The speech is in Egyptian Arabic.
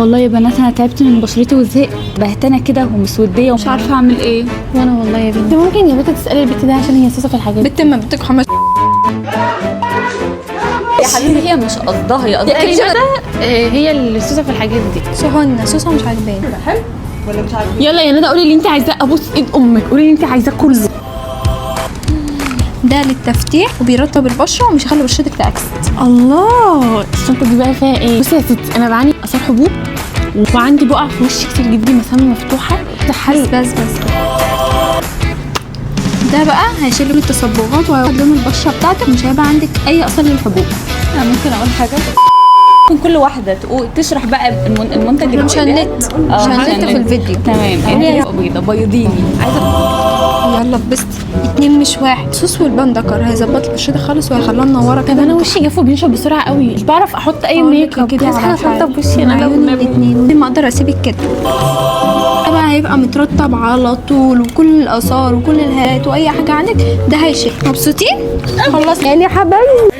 والله يا بنات انا تعبت من بشرتي وزهقت، بهتانه كده ومسوديه ومش عارفه اعمل ايه. وانا والله يا بنتي ممكن يا بنت تسالي البت ده عشان هي سوسة في الحاجات دي. بنت ما بنتك حماس يا حبيبي هي مش قصدها، هي قصدها كريمة ده هي اللي سوسة في الحاجات دي. سهنة سوسة مش عاجباني. يلا يا ندى قولي اللي انت عايزاه، ابوس ايد امك قولي اللي انت عايزاه كله. ده للتفتيح وبيرطب البشرة ومش هيخلي بشرتك تأكسد. الله، الشنطة دي بقى فيها ايه؟ بصي يا ستي، انا بعاني اثار حبوب وعندي بقع في وشي كتير جدا، مسام مفتوحة. ده حل. بس بس ده بقى هيشيل لك التصبغات وهيوحد لون البشرة بتاعتك، مش هيبقى عندك اي اثر للحبوب. انا ممكن اقول حاجة؟ ممكن كل واحدة تقول تشرح بقى المنتج اللي مش هنت مش هنت في الفيديو. تمام. انت بيضة بيضيني عايزه. يلا اتبسطي، اتنين مش واحد. صوص والبندكر هيظبط بشرتك خالص وهيخليها منورة طب كده. انا وشي جاف وبينشف بسرعة قوي، مش بعرف احط اي make up كده عايزه على حاجة حالك. ترطب وشي انا لو عيوني الاتنين، ما اقدر اسيبك كده. ده بقى هيبقى مترطب على طول، وكل الاثار وكل الهالات واي حاجة عندك ده هيشيل. مبسوطين؟ خلصنا يعني يا حبايبي.